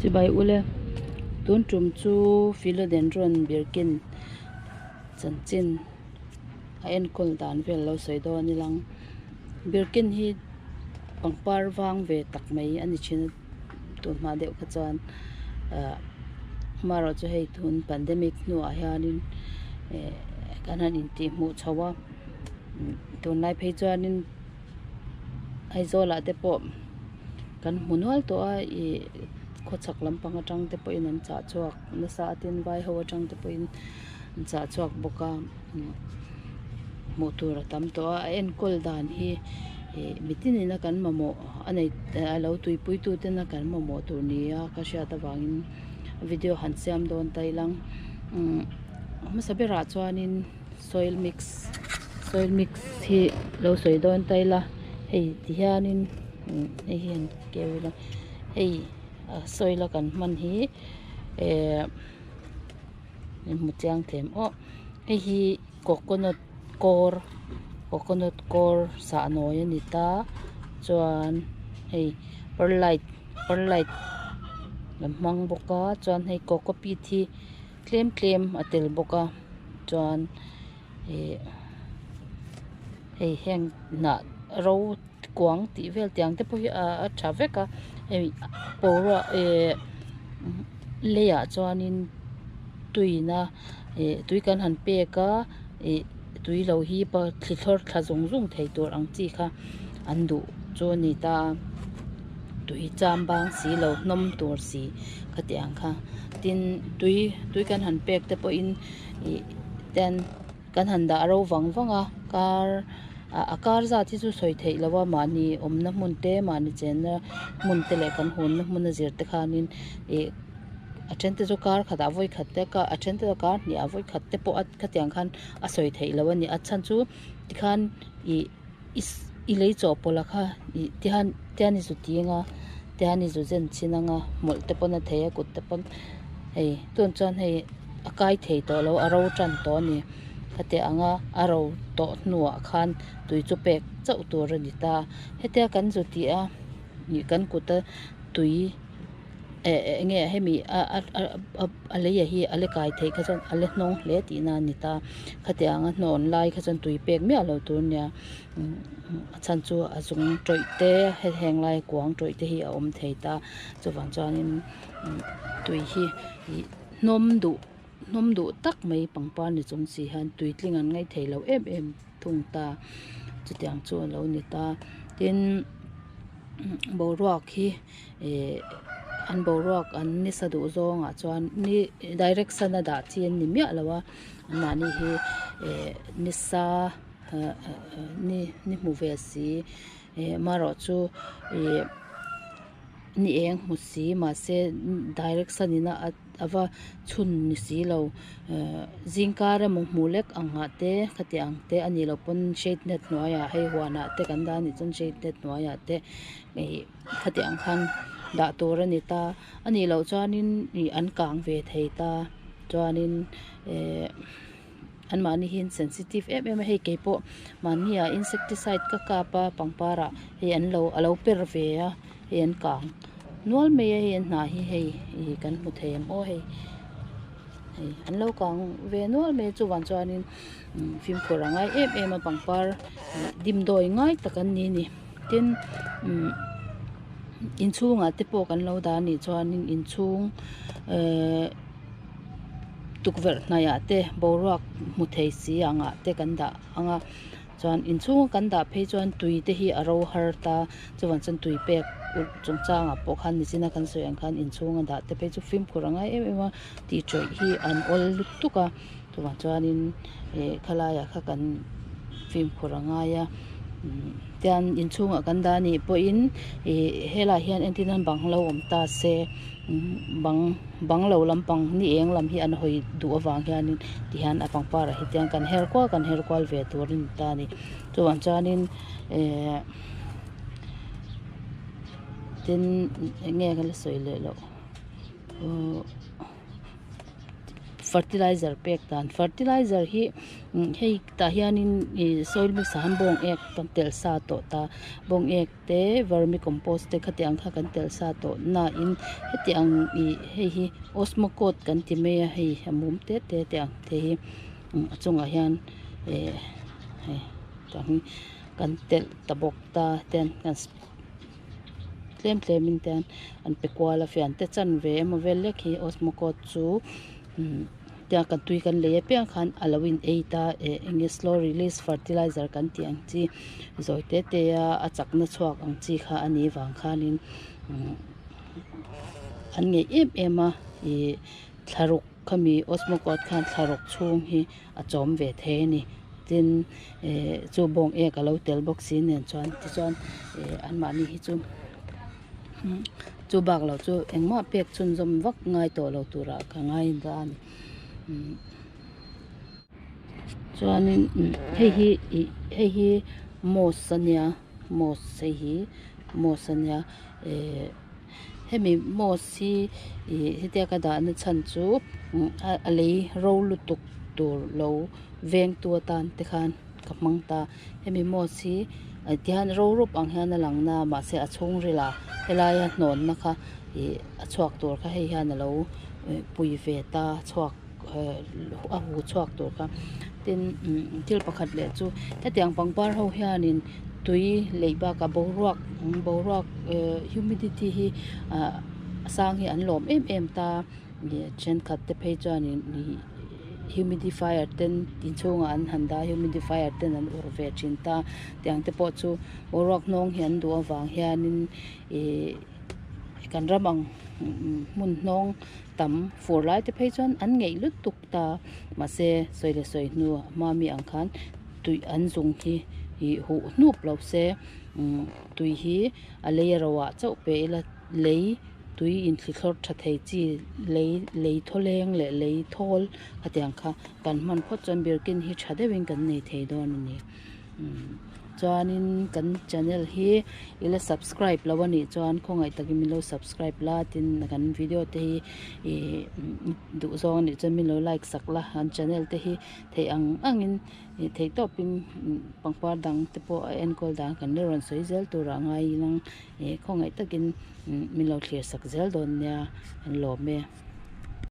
Chibai ule, tun tum chu Philodendron Birkin chanchin a enkawl dan vel lo sawi dawn ilang. Birkin hi pangpar vang ve tak mai a ni thin a tun hma deuh kha chuan ah amaherawh chu hei tun pandemic hnuah hianin eh kan han intihhmuh chho a tunlai phei chuanin. Aizawlah te pawh kan hmu nual tawh a ih khawchhak lampang atang te pawhin an chah chhuak nasa a tin vai ho atang te pawhin an chah chhuak bawk a hmuh tur a tam tawh a a enkawl dan hi ih mitin ina kan mamawh a nei a lo tuipui tu tena kan mamawh tur ni a ka hriat avangin video han siam dawn ta ila umm hmasa berah chuanin. Soil mix soil mix hi lo sawi dawn ta ila hei ti hianin hei hi han keu ila hei soil a kan hman hi ehh hmu chiang them aw hei hi coconut kawr coconut kawr sah nawi a ni ta chuan hei perlite perlite an hmang bawk a chuan hei cocopeat hi. Tlem tlem a tel bawk a chuan ih hei heng hnah ro kuang tih vel tiang te pawh hi a tha vek a hei boruak eh leiah chuanin tuiin a ih tui kan han pek a ih tui lo hip a thli thlawr thla zung zung thei tur ang chi kha an duh chu a ni ta a tui cham bang si lo hnawm tur si khatiang kha tin tui tui kan han pek te pawhin ih ten kan han dah ro vang vang a kar ah a kar zat hi chu sawi theih loh a mahni awmna hmun te mahni chenna hmun te leh kan hunna hmun a zir te khanin ih a then te chu kar khatah vawi khat te a then te chu kar hnih ah vawi khat te pawh a khatiang khan a sawi theih loh a ni a chhan chu tikhan ih i lei chawhpawlh a kha ih tihian tihian i zu ting a tihian i zu zen chhin ang a hmawlh te pawn a thei a kut te pawn hei tun chuan hei a kai thei tawh lo a ro tan tawh a ni hetiang anga a ro tawh hnuah khan tui chu pek chauh tur a ni ta hetia kan zu tih a ih kan kut a tui. Eh eng nge hemi a a lei a hi a la kai theih kha chuan a la hnawng hle tihna a ni ta khatiang a hnawn lai kha chuan tui pek miah lo tur a nia a chhan chu a zung tawih te heng lai kuang tawih te hi a awm thei ta chuvang chuanin tui hi ih hnawm duh hnawm duh tak mai pangpar ni chung si hian tui tling an ngaih theih loh em em thung ta chutiang chu a lo ni ta tin boruak hi. Ihh an boruak an nisa duh zawngah chuan ni direction a dah chi an ni miah lo a anmahni hi eh nisa ah ni ni hmu ve si eh amaherawh chu ih ni eng hmu si mahse direction in a a va chhun ni si lo ehh zingkar emaw hmuh lek ang ah te khatiang ang te a nih loh pawn shade net hnuaiah hei huanah te kan dah a nih chuan shade net hnuaiah te ih. Khatiang khan dah tur a ni ta a nih loh chuanin ih an kang ve thei ta chuanin eh anmahni hi an sensitive em em a hei keipawh mahni ah insecticide ka kap a pangpar ah hei an lo a lo per ve a hei an kang nual mai a hei an hnah hi hei ih kan hmu thei ang aw hei hei an lo kang ve nual mai a chuvang chuanin fimkhur a ngai em em a pangpar dimdawi ngai tak an ni a ni. Tin umm inchhungah te pawh kan lo dah anih chuanin inchhung ehh tukverh hnaihah te boruak hmu thei si angah te kan dah ang a chuan inchhunga kan dah phei chuan tui te hi a ro har ta chuvang chuan tui pek ulh chungchangah pawh khan nichina kan sawi ang khan inchhunga dah te phei chu fimkhur a ngai em em a tih tawih hi an awl lutuk a chuvang chuanin ih khalaiah kha kan fimkhur a ngai a tian inchhungah kan dah anih pawhin ih helaiah hian entir nan bang lo awm ta se bang bang lo lampang ni eng lam hi an hawi duh avang hianin tihian a pangpar ah hi tiang kan her kual kan her kual ve tur a ni ta a ni chuvang chuanin eh tin eng nge ka la sawi leh loh uhh. Fertilizer pek dan fertilizer hi hei tah hianin ih soil mix ah hian bawng ek kan telh sa tawh ta bawng ek te vermi compost te khati ang kha kan telh sa tawh na in heti ang ih hei hi osmocote kan ti mai a hei a mum te te te ang te hi a chungah hian eh hei tah hi kan telh ta bawk ta ten kan tlem tlem in te an pe kual a fian te chan ve emaw vel lek hi osmocote chu umm tia kan tui kan lei apiang khan a lo in ei ta eh eng nge slow release fertilizer kan tih ang chi zawi te te a a chakna chhuak ang chi kha a nih vang khanin umm an ngeih em em a ih thlaruk khami osmocote khan thlaruk chhung hi a chawm ve thei a ni tin eh chu bawng ek a lo tel bawk si nen chuan tichuan eh anmahni hi chu chu bak loh chu engmah pek chhunzawm vak ngai tawh lo turah ka ngai ta a ni chuanin hei hi ih hei hi moss a nia moss hei hi moss a nia eh hemi moss hi ih hetia ka dahna chhan chu a lei ro lutuk tur lo vengtu atan te khan ka hmang ta hemi moss hi tihian ro rup ang hian a lang na mahse a chhungril ah helaia hnawnna kha ih a chhuak tur kha hei hian alo pui ve ta chhuak a hu chhuak tur kha tin thil pakhat leh chu hetiang pangpar ho hianin tui lei bakah boruak boruak humidity hi ah a sang hi an lawm em em ta thenkhat te phei chuanin ih humidifier ten inchhungah an han dah a humidifier ten an ur ve thin ta tiang te pawh chu boruak hnawng hi an duh avang hianin ih kan ram ang hmun hnawng tam fur lai te phei chuan an ngeih lutuk ta mahse sawi leh sawi hnu a hma mi ang khan tui an zung hi ih huh hnup lo se tui hi a lei a ro ah chauh pe ila lei tui inthlithlawr tha thei chi lei lei thawleng leh lei thawl khatiang kha kan hman phawt chuan birkin hi tha deuhin kan nei thei dawn a ni. Chuanin kan channel hi i la subscribe lo a nih chuan khawngaih takin min lo subscribe la tin kan video te hi ih duh zawng a nih chuan min lo like sak la kan channel te hi theih ang angin ih theih tawpin pangpar dang te pawh a enkawl dan kan la rawn sawi zel turah ngai ilang ih khawngaih takin min lo thlir sak zel dawn nia an lawm e.